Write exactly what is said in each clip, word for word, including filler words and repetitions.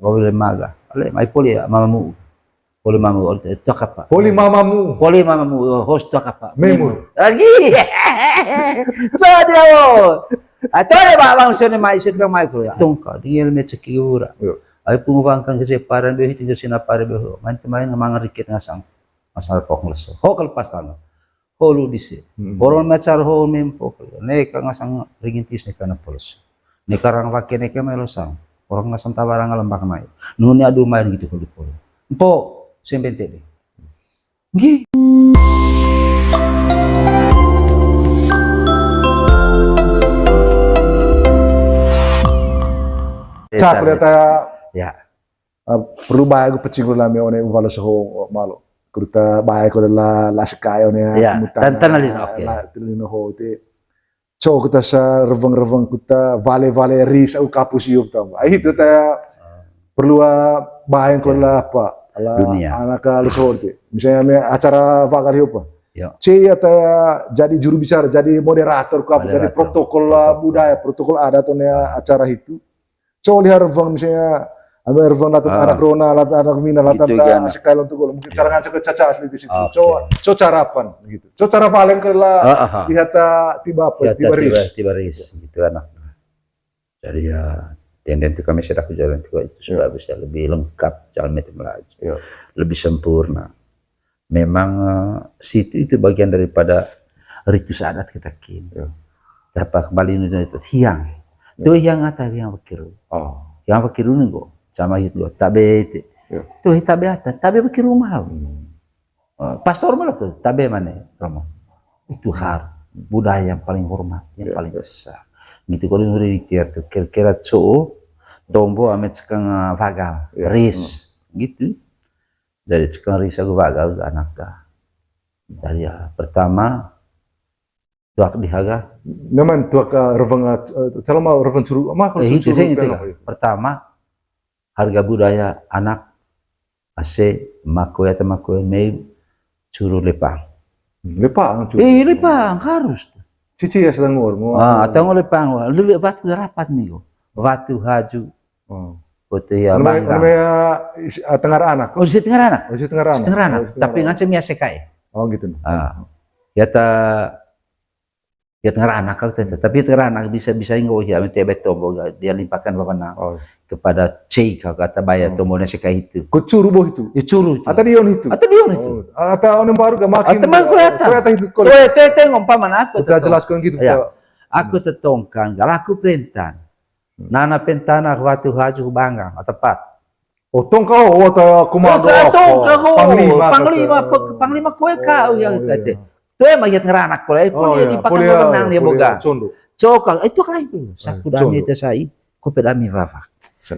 Poli maga. Ale, mai poli ya, mamamu. Poli mamu, ol-, tuak apa? Poli mamamu. Poli mamamu, oh, host tuak apa? Memur. Lagi. So dia, oh. Atau ada bang, bang, sini mai, sit bang mai kuliah. Tongka, dia le mecek ki ura. Yo. Ai pungu bangkang ke separan be, hitu ke sina pare be. Main temain mangan rikit ngasang. Masalah pok ngeles. Ho kelepas tangan. Holu disi. Hmm. Orang macar ho mempo. Neka ngasang ringintis neka na polos. Neka rang wake neka melosang. Orang ngasang tabarang lembak mai. Nuni adu main gitu holu polo. Empo, sembente deh. Nggih. Cak, ternyata ya. Ah, perlu bae gu pecing ru lami one uva lo soho malo. Kudu ta bae ko la, la sekai one. Ya, mutan tan-, tanalin, oke. La, tanalin ho te. Co kuta sa reveng-reveng kuta vale-vale ris au kapus iup tamba. Ai hitu ta perlu, ah, bae ko la apa? Ala dunia. Anak lu soho te. Misalnya me acara vagal hiup. Ya. C ya ta jadi juru bicara, jadi moderator ku apa, jadi moderator. Protokol, ah, protokol budaya, protokol adat one acara hitu. Co liha reveng misalnya, ame reveng latun anak rona, latun anak mina, latun ta sekai lontu golo. Mungkin cara ngancak ke caca asli di situ. Oke. Co, co cara apa gitu. Co cara valen ke la, lihat ta tiba apa, ya, tiba ris. Tiba, tiba ris gitu anak. Jadi ya, tenden tuh kami sudah ku jalan tuh itu supaya bisa lebih lengkap jalan itu melaju. Ya. Lebih sempurna. Memang, eh, situ itu bagian daripada ritus adat kita kin. Ya. Tapa kembali nu itu hiang. Ya. Tuh hiang ata hiang pakiru. Oh. Hiang pakiru ni go, sama itu go. Tabe itu. Ya. Tuh tabe ata, tabe pakiru mau. Hmm. Eh, pastor malah tuh, tabe mana, Romo? Itu har, budaya yang paling hormat, yang paling besar. Gitu kalau udah ditiar tuh, kira-kira co, tombo ame cekang, eh, vagal, ris, gitu. Jadi cekang ris aku vagal anak ka. Jadi ya, pertama, tuak di haga. Naman tuak, eh, reveng, eh, calama reveng curu, ama kalau curu, curu, itu ya. Pertama, harga budaya anak, ase, makoe atau makoe, mei curu lepang. Lepang, curu. Eh, lepang, harus. Cici ya sedang ngor, ngor. Ah, atau ngor lepang, wah, lebih batu rapat minggu. Batu haju. Oh. Foto ya, namanya, bangga. Namanya, isi, ah, tengah anak. Oh, isi tengah anak? Oh, isi tengah anak. Isi tengah anak. Oh, isi tengah anak. Tapi ngancem ya sekai. Oh, gitu. Ah. Ya ta, ya tengah anak kau tete. Tapi tengah anak bisa, bisa ingo ya, ame tebe tombo ga, dia limpahkan bapak na. Oh. Kepada C kau kata bayar tombo na sekai itu. Ko curu boh itu? Ya curu itu. Atau dion itu? Atau dion itu. Oh, atau onem baru ga makin. Atau makin kelihatan. Kelihatan itu kalau. Oh, ya, tete ngompa mana aku. Kita jelaskan gitu. Ya. Aku tetongkan, kalau aku perentan. Nana pentana watu haju bangga, tepat. Oh, tongka ho, wata komando apa? Tongka ho, panglima, panglima, panglima koe ka, oh, ya, iya. Toe ma giat ngeranak koe, eh, poli di pakan menang dia boga. Coka, itu kan itu. Saku dami te sai, kope dami wawa.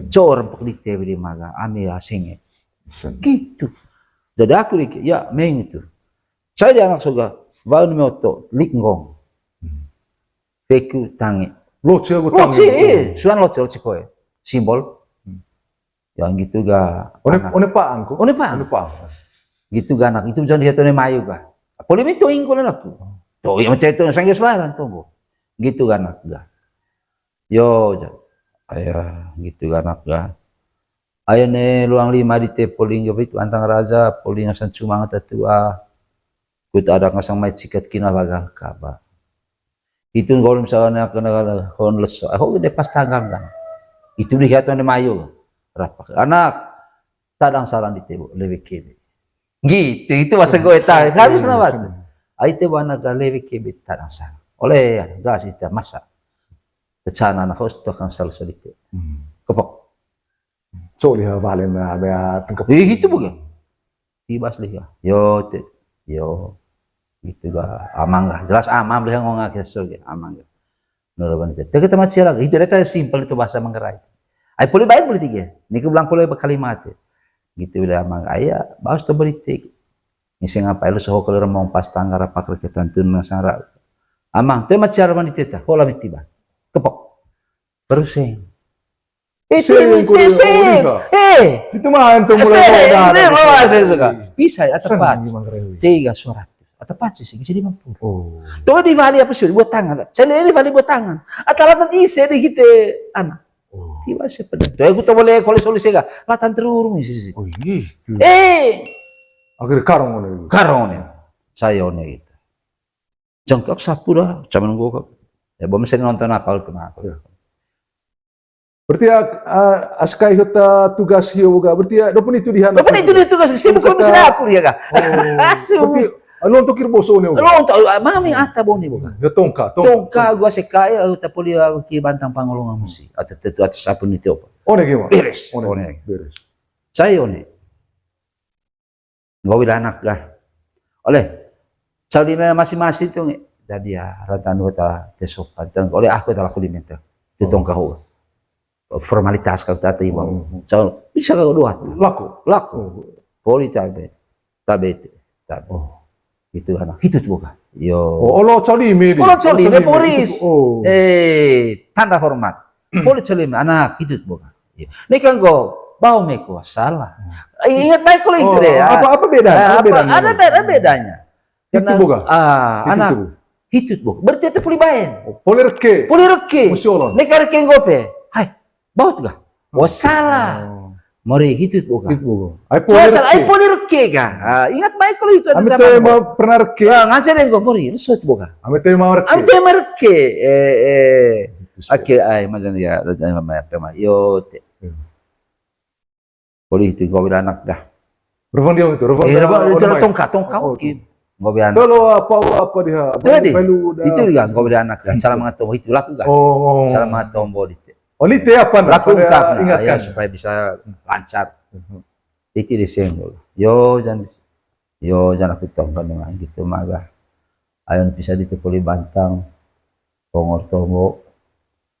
Co rempok di te di maga, ami asing. Gitu. Jadi aku di, ya, meng itu. Saya di anak soga, wau ni oto, linggong. Peku tangi. Loce aku tangi. Loce, eh. Suan loce, loce koe. Simbol. Yang gitu ga. One, one paang ko? One paang. One paang. Gitu ga anak. Itu jangan dia tone mayu ga. Poli mi toing ko anak tu. To, ya, mete to, sangge suaran to, bo. Gitu ga anak ga. Yo, ja. Aya, gitu ga anak ga. Aya ne luang lima di te poli ga itu antang raja, poli ngasan cuma ngata tua. Kut ada ngasang mai cikat kina bagal kaba. Itu kalau misalnya kena hon leso, eh, ho gede pas tanggal kan. Itu lihat tuan mayo. Rapak. Anak, tadang saran di tebo, lewe kebe. Gitu, itu masa gue tahu. Harus nama tuh. Ai tebo anak ga lewe kebe tadang saran. Oleh ya, gas itu masa. Tecana anak host tuh akan selalu solite. Kepok. Cok liha balen na, bea tengkep. Eh, itu bukan. Tibas liha. Yo, te. Yo. Gitu ga. Amang ga. Jelas amang liha ngong akhir so ge. Amang ga. Nurban te. Te kita macam lagi. Itu data simpel itu bahasa Manggarai. Ai poli baik poli tiga. Ni ke bilang poli kalimat ya. Gitu bilang amang. Aya, bahas to politik. Ni sing apa lu soho kalau remong pas tangga rapak reketan tun nang sangra. Amang, te macam mana teta. Hola mitiba. Kepok. Baru seng. Eh, seng, seng. Eh, itu mah antum mulai modal. Bisa ya tepat. Tiga seratus. Tepat sih, sih, jadi mampu. Oh. Tuh di Bali apa sih buat tangan? Saya lihat di Bali buat tangan. Atau latan isi di kita anak. Tiba sepeda. Tuh, aku tahu boleh kalau solusi ga. Latan terurung isi. Oh, iya. Eh, akhirnya karong one. Karong one. Saya one gitu. Jangkak sapu dah, cuman gua kok. Ya, belum sering nonton apa tuh, nah. Berarti ya, ah, askai heta tugas hio boga. Berarti ya, dopun itu di hana. Dopun itu di tugas, sibuk kalau misalnya aku dia kah? Oh, berarti, ah, lo untuk kir boso nih, boga? Lo untuk, ah, mami ata boni boga. Ya, tongka, tongka. Tongka gua sekai, ah, tak boleh, ah, ki bantang pangolongan musi. Atau tetu atas apa nih, apa? Oh, nih gimana? Beres. Oh, nih, beres. Saya nih. Nggowi anak gah. Oleh, saudi me masing-masing tuh nge. Jadi ya, rata anu ta tesopan tuh. Oleh aku ta laku di menta. Tutong kahu. Formalitas kau tata ibu. So, bisa kau dua. Laku. Laku. Poli tabe. Tabe. Tabe. Itu anak hitut boga. Yo. Oh, olo coli me di. Olo coli me polis. Oh. Eh, tanda hormat. Poli coli me anak hitut boga. Iya. Ini kan go bau me ko salah. Eh, ingat baik kalau itu deh. Apa, apa bedanya? Apa bedanya? Ada beda bedanya. Karena, ah, anak hitut boga. Berarti itu poli baen. Oh, poli reke. Poli reke. Musyolon. Neka reke nggope. Hai, baut gah? Oh, salah. Mori hitut boga. Hitut boga. Ai poli reke. Ai poli reke gah. Ah, ingat baik kalau itu ada zaman. Ami tuh emang pernah reke. Ah, nganser yang mori, lu sot boga. Ami tuh emang reke. Ami tuh emang reke. Eh, eh. Oke, ai, macam ya, apa, apa, yo, te. Poli itu nggowi anak gah. Revang dia itu, revang. Eh, revang itu tongka, tongka, oke. Nggowi anak. Tolo apa, apa dia? Itu dia, nggowi anak gah. Salah mengatur itu laku gah. Oh, oh. Salah mengatur bodi. Oh, ini teh apa, nah? Laku ungkap, nah, ya, supaya bisa lancar. Iki di senggol. Yo, jan, yo, jan aku tongka dengan gitu, maga. Ayo bisa ditepuli bantang. Pongor tombo.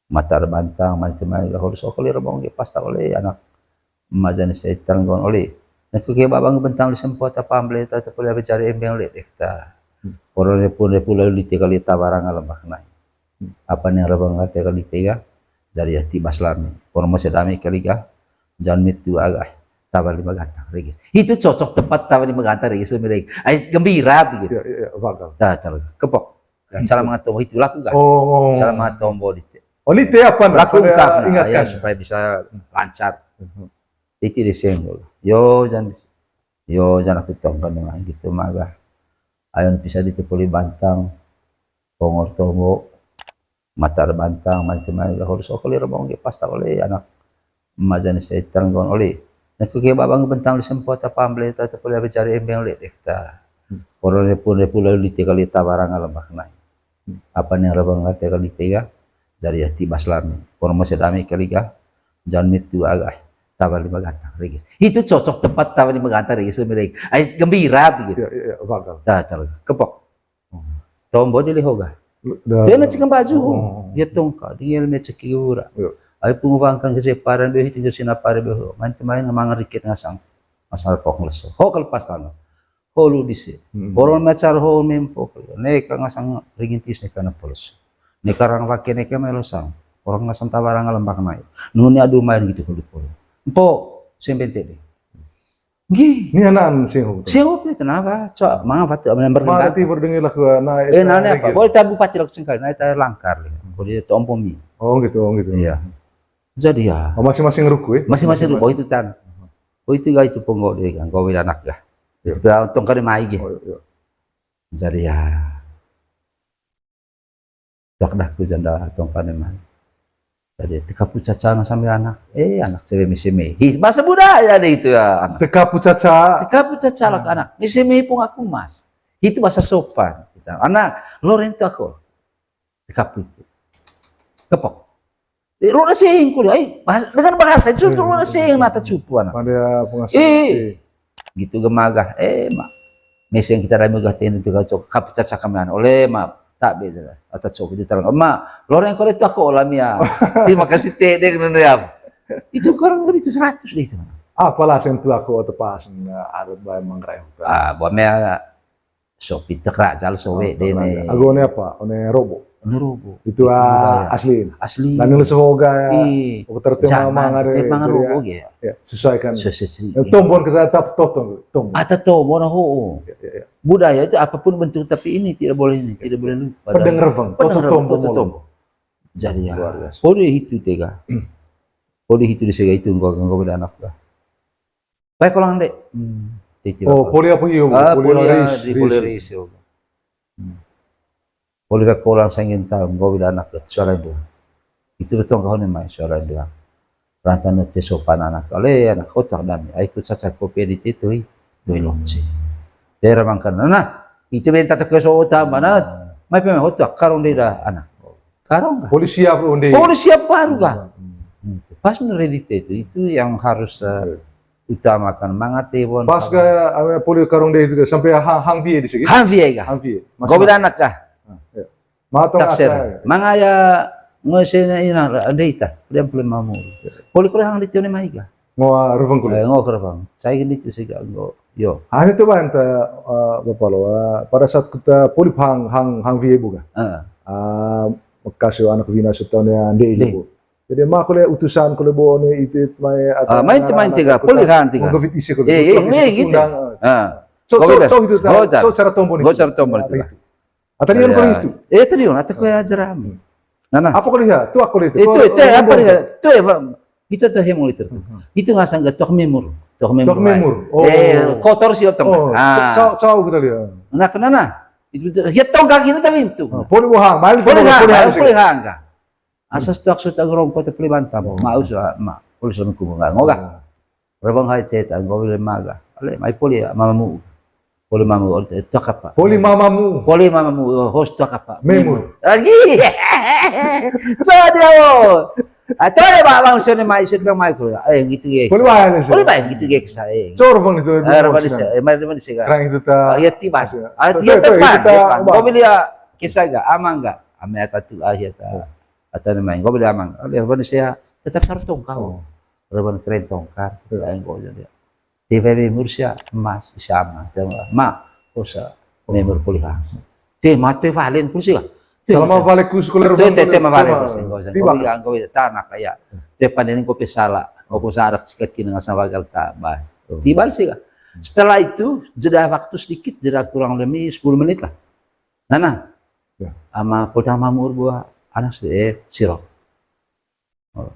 Matar bantang, mantu mai ga horus okoli rebong ge pasta oleh anak. Majan setan gon oleh. Nah, ke babang bentang di sempo ta pamble ta tepuli abe cari embeng le dekta. Orang repun repun lalu lite kali ta barang alam maknai. Apa nih rebang kata kali tega? Jadi ya tiba selami. Orang masih dami kali ga? Jangan mitu agak. Tabar lima gantang lagi. Itu cocok tempat tabar lima gantang lagi, semua lagi. Ai gembira begitu. Ya, ya, ya, bagal. Dah, tahu. Kepok. Salah mengatur itu laku gak? Oh, oh. Salah mengatur bodi. Oh, ini teh apa, nah? Laku ungkap, nah, ya, supaya bisa lancar. Itu di senggol. Yo, jan, yo, jan aku tongka dengan gitu, maga. Ayo bisa ditepuli bantang. Pongor tombo, matar bantang, mantu mai ga horus okoli rebong ge pasta oleh anak. Majan setan gon oleh. Nah, ke babang bentang di sempo ta pamble ta tepuli abe cari embeng le dekta. Orang repun repun lalu lite kali ta barang alam maknai. Apa nih rebang kata kali tega? Jadi ya tiba selami. Orang masih dami kali ga? Jangan mitu agak. Tabar lima gantang lagi. Itu cocok tempat tabar lima gantang lagi, semua lagi. Ai gembira begitu. Ya, ya, ya, bagal. Dah, tahu. Kepok. Tombo di liho ga. Dia na cikam baju. Dia tongka, dia me ceki ura. Ai pungu bangkang ke separan be hitu ke sina pare be ho. Main temain mangan rikit ngasang. Masalah kok ngeleso. Ho kelepas tanah. Ho lu disi. Orang macar ho mempo. Neka ngasang ringintis neka na polos. Neka rang wake neka melosang. Orang ngasang tabarang lembak mai. Nuni adu main gitu ho lu polo. Empo, sempente deh. Nggih. Ni anak sing hukum. Sing hukum itu kenapa? Cok, manga patu amen berdengar. Mana ti berdengar lah ke na. Eh, nanya apa? Boleh tahu bupati Lok Sengkali, na itu langkar. Boleh itu ompomi. Oh, gitu, oh, gitu. Iya. Jadi ya. Oh, masing-masing ruku ya? Masing-masing ruku itu tan. Oh, itu gak itu penggo deh kan, kau anak ya. Itu beruntung kan mai gitu. Oh, iya. Jadi ya. Dak dak ku janda tongka ne mai. Jadi teka pu caca na sambil anak. Eh, anak cewek misi mehi. Bahasa budaya deh itu ya, anak. Teka pu caca. Teka pu caca lah anak. Misi mehi pung aku mas. Itu bahasa sopan. Kita, anak, loren tu aku. Teka pu itu. Kepok. Eh, lo na sing kuliah, eh, bahasa, dengan bahasa itu lo na sing nata cupu anak. Pada pengasuh. Eh, gitu gemagah, eh, ma. Meseng kita rame gah tenda tu kau cok, kap caca kami anu, oleh ma, tak be, ata cok itu terang. Ma, loreng kore tu aku olam ya. Terima kasih te deh, kena ya. Itu kurang lebih itu seratus deh itu. Apalah yang tu aku atau pas ada bayar mangrai. Ah, buat me, so pita kerajal so we dene. Ago ne apa? One robo. One robo. Itu asli. Asli. Dan lu sehoga ya. Oke, terus mama ngare. Mama robo ya. Sesuaikan. Tombon kita tetap totong. Tombon. Ata tombon ho. Budaya itu apapun bentuk tapi ini tidak boleh ini, tidak boleh lupa. Pedang reveng. Pedang reveng, toto tombon. Jadi ya. Luar biasa. Pada itu tega. Poli hitu dise ga itu nggo, nggo weli anak ga. Bae kolang de. Hmm. Titi Oh, bapa. Poli apa hio? Ah, poli poli ris, di poli ris. Ris hio. Hmm. Poli ka kolang sangin ta nggo weli anak ga suara dua. Itu betong kahone mai suara dua. Rantang te sopan anak. Ale anak kotak dan ai ku caca kopi di titu i. Doi lonce. Daerah mangkan. Nah, itu benta te keso utama na. Mai pemain hotak karung de da anak. Karung ga. Poli siap onde. Poli siap baru ga. Hmm. Pas ready te itu, itu yang harus, eh, Betul. Utamakan mangat te bon. Pas ga, eh, poli karung de itu sampai ha-, hang vie di segi? Hang vie ga. Hang vie. Mas Nggo weli anak ga. Ah, iya. Matong Takser. Aka. Mangaya ngose na ina ra, ande ita, dia poli mamu. Poli kole hang di tione mai ga. Ngo, ah, reveng kole. Eh, ngo kereveng. Saya gini tu sih ga nggo. Yo. Hanya tu ban ta, eh, bapa lo, eh, pada saat kita poli hang, hang, hang vie bu ga. Heeh. Ah, bekas yo anak wina setahun ya ande Deh. Ibu. Jadi ma kole utusan kole bo ne itu mai Ah, main tu main tiga, poli hang tiga. Covid isi kole. Eh, eh, eh, gitu. Ah. So, so, so itu ta, so cara tombo ni. Go cara tombo ni. Itu. Atau dia kole itu. Eh, tadi on, atau kue ajaran. Nah, nah. Apa kole ya? Tu aku kole itu. Itu, itu apa dia? Tu ya, Bang. Kita tu hemul itu. Itu ngasang ke tok memur. Tok memur. Tok memur. Oh. Eh, kotor sih otong. Oh, ah. Cau, cau kita lihat. Nah, kena nah. Itu, ya tong kaki itu tapi itu. Poli bohang, balik poli hang, poli hang. Asas tuak suta gorong kota peli bantam. Oh. Mau sa ma, poli selama kubu nggak ngoga. Oh. Rebang hai ceta nggo weli maga. Ale mai poli ya mamamu. Poli mamu, eh, tuak apa? Poli mamamu. Poli mamamu, oh, host tuak apa? Memur. Lagi. So dia oh. Atau ada bang bang sini mai sini bang mai kuliah. Eh gitu ya. Poli bae sih. Poli bae gitu ya kisah eh. Cor bang itu. Eh, rebang di sini, eh, mai rebang di sini. Kerang itu ta. Ah, ya tiba. Ah, dia tepat. Nggo weli ya kisah ga, amang ga. Ame ata tu akhir ta. Atau namanya, nggo weli amang. Oleh Indonesia tetap sarung tongkar. Reban keren tongkar. Kayak nggo jadi. Di F B Mursia emas sama. Ma, usa memur kuliah. Deh, mate valen kursi kah? Selama valeku sekolah Tete, tete ma valen kursi. Nggo bisa. Nggo bisa tanah kayak. Depan ini kopi salah. Nggo bisa arak sikat kini nggak sama gagal tambah. Tiba sih kah? Setelah itu jeda waktu sedikit, jeda kurang lebih sepuluh menit lah. Nana. Ya. Ama pertama mur buah anak si, eh, sirok. Oh.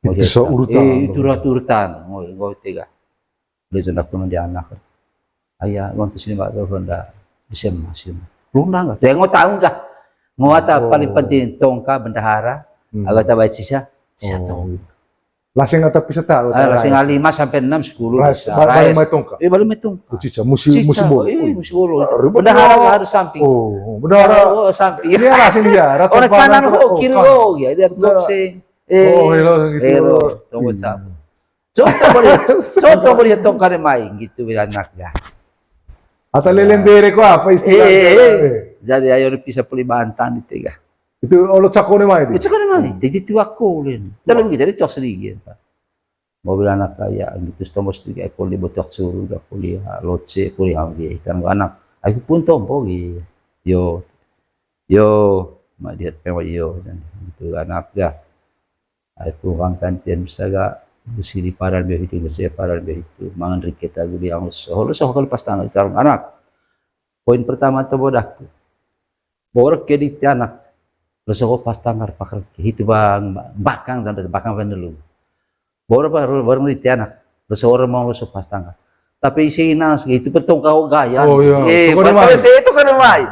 Itu so urutan. Eh, itu urat-urutan. Nggo, nggo tega. Dia sudah kuno di anak. Ayah, waktu sini mbak tuh ronda di sema sini. Ronda nggak? Dia nggo tahu nggak? Nggo ata paling penting tongka bendahara, agak tabai sisa, sisa tongka. Lasing atau pisa tahu. Ah, lasing lima sampai enam, sepuluh. Balik mai tongka. Eh, balik mai tongka. Cica, musi, musi bolo. Eh, musi bolo. Bendahara harus samping. Oh, bendahara. Oh, samping. Ini lasing dia. Orang kanan, oh, kiri, oh, ya, dia boxing. Eh, oh, hello, gitu. Hello, tunggu sap. Contoh boleh, contoh boleh tongka de mai, gitu, bila anak ya. Atau lelen bere ko apa istilah? Eh, jadi ayo pisa poli bantan di tega. Itu olo cakone mai di? Cakone mai. Jadi tuak kolen. Dalam kita di tuak sedikit, Pak. Mobil anak kaya gitu, stomos tiga poli botok suruh, gak poli loce, poli hambi, ikan anak. Aku pun tompo gitu. Yo, yo, mak diat pewa yo, gitu anak gak. Aku bangkan tian bisa gak, besi di paran biar itu, besi paran biar itu, mangan riket aku di yang soho, soho kalau pas tanggal karung anak. Poin pertama tuh bodak. Borek ke di anak. Resoko pas tanggar pakar ke. Itu bang, bakang sampai bakang vendelu. Borek baru, baru di anak. Resoko orang mau resoko pas tanggar. Tapi isi inang segi itu petong kau gaya. Oh, iya. Eh, itu kan mai.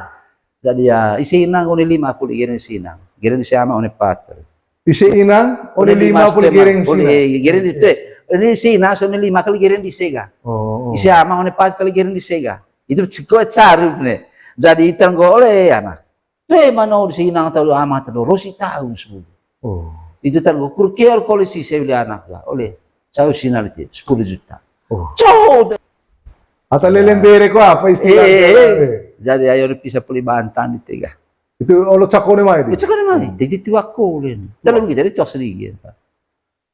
Jadi ya, isi inang, uni lima puluh giring isi inang. Giring isi ama, uni empat kali. Isi inang, uni lima puluh giring isi inang. Giring itu, ini isi inang, uni lima kali giring di sega. Oh, oh. Isi ama, uni empat kali giring di sega. Itu cukup caru nih. Jadi itu nggo oleh anak. Te mano di sini nang tahu amat tahu rosi tahu sepuluh. Oh. Itu tahu kurkier kolisi saya beli anak lah oleh saya sinaliti sepuluh juta. Oh. Cau. Atau lelen bere ko apa istilah? Eh, eh, eh. Jadi ayo pisa poli bantan di tega. Itu olo cakone mai di? Cakone mai. Jadi tuak kolen. Dalam kita di tuak sedikit.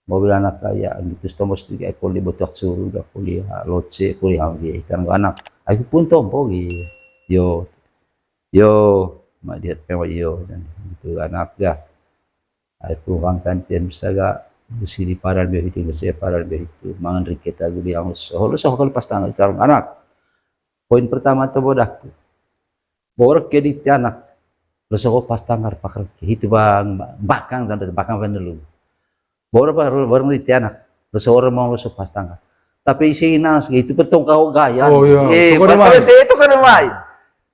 Mobil anak kaya gitu, stomos tiga poli botok suruh, gak poli loce, poli hambi, ikan anak. Aku pun tompo gitu. Yo, yo, mak diat pewa yo, gitu anak gak. Aku bangkan tian bisa gak, besi di paran biar itu, besi paran biar itu, mangan riket aku di yang soho, soho kalau pas tanggal karung anak. Poin pertama tuh bodak. Borek ke di anak. Resoko pas tanggar pakar ke. Itu bang, bakang sampai bakang vendelu. Boro pa, boro, boro mriti anak. Leso orang mau leso pas tangga. Tapi ise inang sih, itu petong kau gaya. Oh, iya. Eh, itu kan betul mai. Sih, itu kan mai.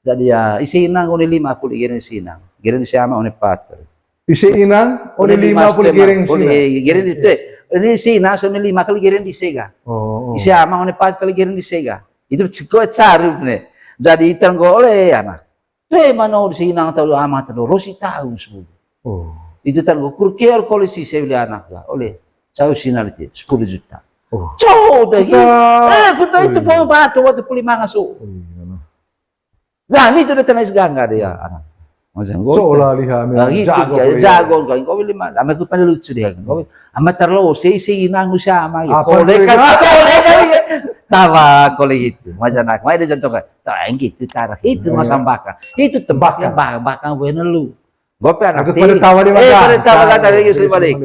Jadi ya, ise inang kau ni lima puluh geren ise inang. Geren ise ama one pat kali. Ise inang, one lima puluh geren ise inang. Geren itu, eh, ini ise inang, so one lima kali geren di sega. Oh, oh. Ise ama one pat kali geren di sega. Itu ceko caru ne. Jadi itan kau oleh anak. Pe mano di ise inang tau ama tau rosi tau sepuluh. Oh. Itu tan go kurker kolisi saya beli anak lah. Oleh. Cau sinar itu sepuluh juta. Oh. Cau dah. Eh, kuta itu pau batu waktu puli mangasu. Nah, ini tuh udah tenais gangga dia anak. Macam gua. Cau lah lihat, jago, jago kan. Kau beli mah, ama ku pada lucu dia kan. Kau ama terlalu sih sih inang sama gitu. Kau lekan, kau lekan. Tawa kau gitu. Macam anak, mai dia jantung kan. Tahu yang gitu, tarah itu masa bakang. Itu tembaknya bakang, bakang gue nelu. Gue pe anak pada tawa dia, eh, pada tawa kata dia istri balik.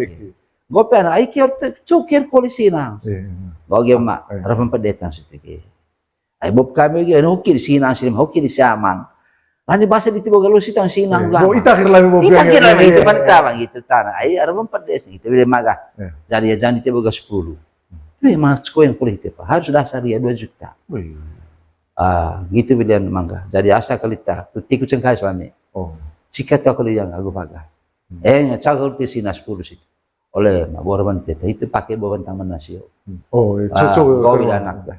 Gue pe anak, ai kior tuh cukir polisi nang. Gue gema, rafen pedetan situ ki. Ai bob kami ge, hoki di sini nang sini, hoki di siamang. Nani bahasa di tiba galuh sitang sini nang. Ita kira lagi bob. Ita kira lagi itu pada tawa gitu tanah. Ai rafen pedes gitu, bila magah. Jadi ya jangan di tiba sepuluh. Tapi mas kau yang kuliah itu, Pak, harus dasar dia dua juta. Ah, gitu bidan mangga. Jadi asa kalita, tuti ku cengkai selami. Oh. Sikat kau kuliah yang aku paga. Eh, ngecak kau ti sina sepuluh situ. Oleh mak borban tete itu pakai borban taman nasio. Oh, iya. Ah, cocok, kau bidan anak dah.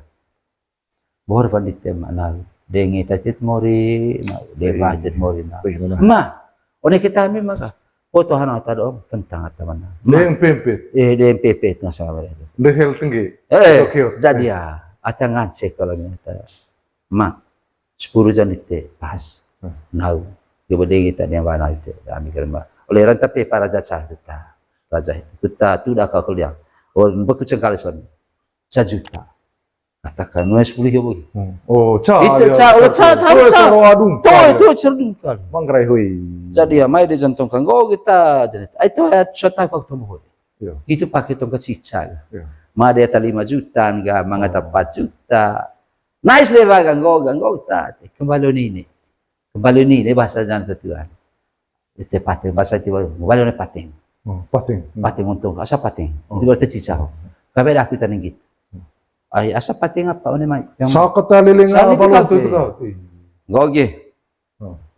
Borban di tema nau. Dengi tatit mori, nau. Deva tit mori, nau. Ma, one kita mi maka. Foto hana ata dong, tentang ata mana. Deng pempet. Eh, deng pempet nggak salah itu. Dehel tengge. Eh, jadi ya, ata ngance kalau ni ata. Ma, sepuluh jan ite pas. Nau. Coba deh kita ni mana ite. Kami kira ma. Oleh ranta pe para raja sah kita. Raja itu. Kita tu dah kau kuliah. Oh, beku cengkali son. Sajuta. Katakan, "Wes, boleh ya, boleh." Oh, ca, itu ya, ca, oh, ca, ca, ca. Tuh, itu cerdung kali. Manggarai hui. Jadi ya, mai dia jantung kan, "Oh, kita," jadi, "Ah, itu ya, saya tahu waktu mau." Iya. Itu pakai tongkat cica. Iya. Ma dia ta lima juta, enggak, mangata empat juta. Nice deh, Pak, ganggu, ganggu, ta. Kembali ni, ni. Kembali ni, ni bahasa jangan ketuaan. Ite pateng, bahasa tiba, kembali ni pateng. Oh, pateng. Pateng untung, asa pateng. Itu berarti cica. Kabe dah kita ninggit. Ai, asa pateng apa, one mai? Yang sakata lelenga balon tu, tu kau. Goge.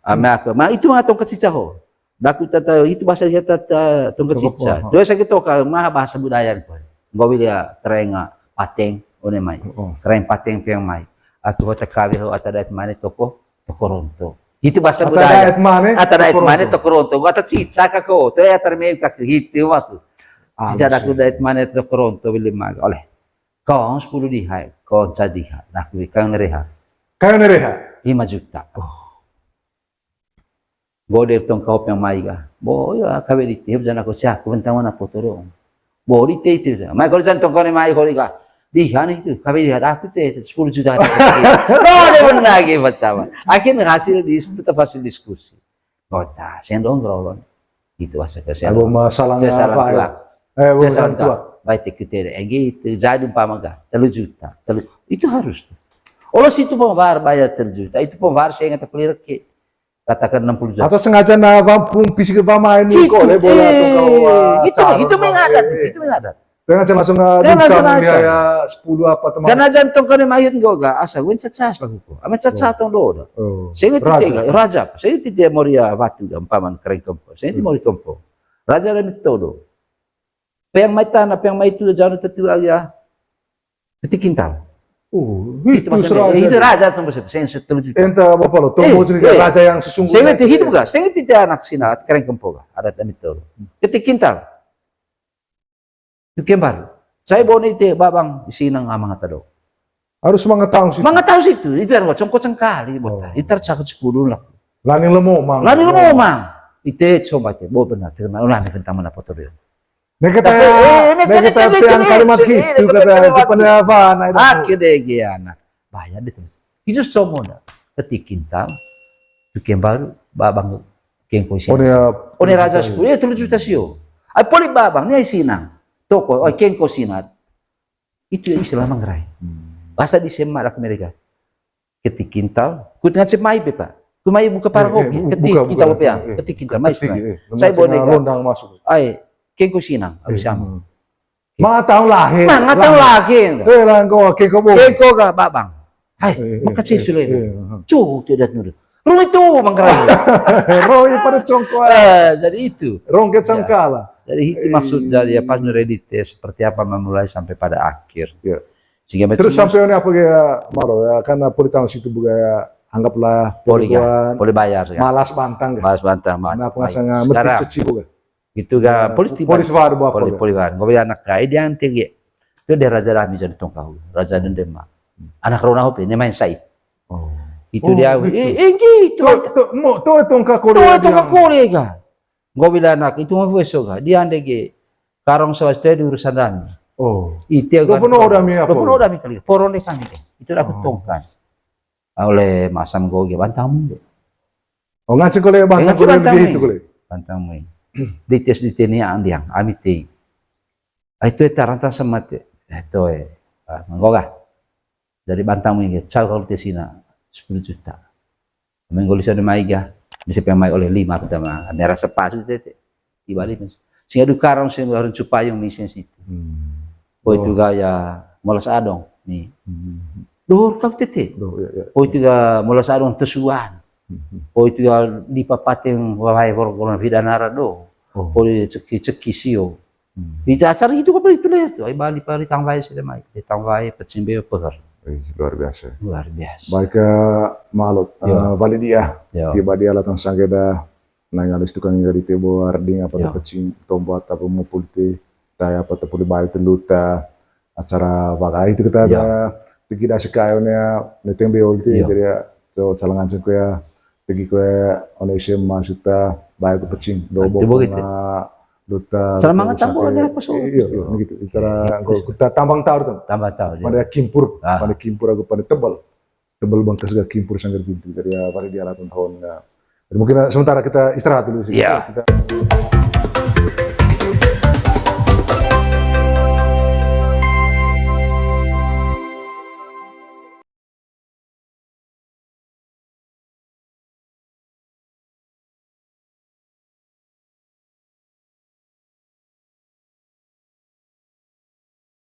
Ame aku, ma itu mah tongkat cica ho. Daku tata, itu bahasa dia tata tongkat cica. Terus saya gitu, ka, mah bahasa budaya ni, Pak. Goge dia kerenga pateng, one mai. Kereng pateng piang mai. Aku ho takabe ho, ata dait mane toko, toko ronto. Itu bahasa budaya. Ata dait mane, toko ronto. Gua ata cica kako, tu ya termain kako, gitu maksud. Cica daku dait mane toko ronto, beli mag, oleh. Kong sepuluh diha, kong ca diha. Nah, kui kang nereha. Kang nereha? Lima juta. Oh. Goder tong kau piang mai ga. Bo, ya, kabe di tip jana ko siaku bentang mana foto dong. Bo, di te itu. Mai kalau jan tong kau ni mai kau di ga. Diha ni itu, kabe diha aku te sepuluh juta. Bo, dia benar lagi macam. Akhirnya hasil dis-, tetap hasil diskusi. Kota, sendong rolon. Gitu bahasa Indonesia. Aku masalah apa ya? Eh, bukan tua. Baik, kita, eh, gitu. Jadi umpama ga, telu juta. Telu, itu harus tuh. Olo situ pembar bayar telu juta. Itu pembar saya ingat pelirke. Katakan enam puluh juta. Atau sengaja na vampung pisik pamain ni kok, le bola tuh kau. Itu, itu mengadat, itu mengadat. Tengah langsung, tengah langsung biaya sepuluh apa teman. Karena jantung kau ni mayun kau ga, asa wen cacas lah kau. Ame cacas tong do. Saya ngerti raja. Raja. Saya ngerti dia moria batu ga, umpaman kereng kempo. Saya ngerti mori kempo. Raja dan itu do. Piang mai tanah, piang mai itu jauh tetu aja. Ketik kintal. Oh, itu maksudnya. Itu raja tong besar. Saya setuju. Entah apa lo, tong mau cerita raja yang sesungguhnya. Saya ngerti hidup ga? Saya ngerti dia anak sina, kereng kempo ga? Adat amit do. Ketik kintal. Itu kembar. Saya bawa ni te babang isi nang amang ata do. Harus mengetahui situ. Mengetahui situ. Itu yang congko cengkali buat. Itu cakut sepuluh lah. Lani lemo mang. Lani lemo mang. Ite coba te, bo benar. Terima lani tentang mana foto dia. Ini kata, ini kata tiang kalimat gitu kata di penerapan. Akhirnya dia anak. Bayar dia terus. Itu semua dah. Ketik kintal. Itu kembar, babang. Kengko isi. One raja sepuluh, ya telu juta sio. Ai poli babang, ni ai sinang. Toko, ai kengko sinat. Itu yang istilah manggarai. Bahasa di semak aku mereka. Ketik kintal. Ku tengah cep mai, Pak. Ku mai buka para kopi. Ketik kintal, Pak, ya. Ketik kintal, mai. Saya boneka. Ai, Kengko sinang, agu siamu. Manga taon lahe. Manga taon lahe. Tela nggo kengko bo. Kengko ga babang. Hai, maka cai sule. Cu, tidak nurut. Rumi tu mangkara. Rumi pada congko. Eh, jadi itu. Rongket sangkala. Jadi itu maksud dari apa, ready test, seperti apa memulai sampai pada akhir. Sehingga terus sampai ini apa ya, Maro ya, karena poli taon situ buka ya, anggaplah poli bayar ya. Malas bantang ya. Malas bantang. Nah, pengasanga metis ceci buka. Itu ga polis tiba. Polis baru apa? Polis baru. Nggo bilang anak kai dia nanti ge. Itu dia raja rami jadi tongkahu. Raja dan Demak. Anak rona hope, ne main sai. Itu dia. Eh, gitu. Tuh, tuh, tongka kole. Tuh, tongka kole ga. Nggo bilang anak, itu mau besok ga. Dia ande ge. Karong sawas tadi urusan rami. Oh. Itu ga. Lo penuh rami apa? Lo penuh rami kali. Poron de kami de. Itu aku tongkan. Oleh masam goge bantang mui. Oh, nganceng kole bantang kole. Bantang mui. Dites di teni andiang ami tei. Ai tu eta rantang semat. Eh, to eh. Manggoga. Dari bantang mui ge cau kalau tesina sepuluh juta. Menggoli sana mai ga. Bisa pemai oleh lima pertama. Merasa pas tete. Di Bali mas. Sehingga dukarang sehingga orang cupayung misen situ. Poi tu gaya molas adong ni. Dohor kau tete. Poi tu ga molas adong tesuan. Poi tu ga di papateng wahai borgolon vidanara do. Poi ceki-ceki sio. Itu acara itu apa itu lah itu. Ai Bali pari tangwai sih mai. Di tangwai pecimbe peher. Luar biasa. Luar biasa. Baik, Malut, Bali dia. Tiba dia latang sanggeda. Nang alis tukang inga di tebo arding apa te pecing tombo atau pemupul te tai apa te puli bai te luta acara bagai itu kita ada tegi dasi kayo nia neteng beol ti jadi ya so calangan sing ya tegi kue one S M A suta bai ke pecing dobo gitu. Luta cara mangan tambo ada apa so iya iya gitu kita tambang taur tuh tambang taur pada kimpur pada kimpur aku pada tebal tebel bangkas ga kimpur sanggar pintu dari ya pada dia latun tahun ya. Jadi mungkin sementara kita istirahat dulu sih. Iya. Kita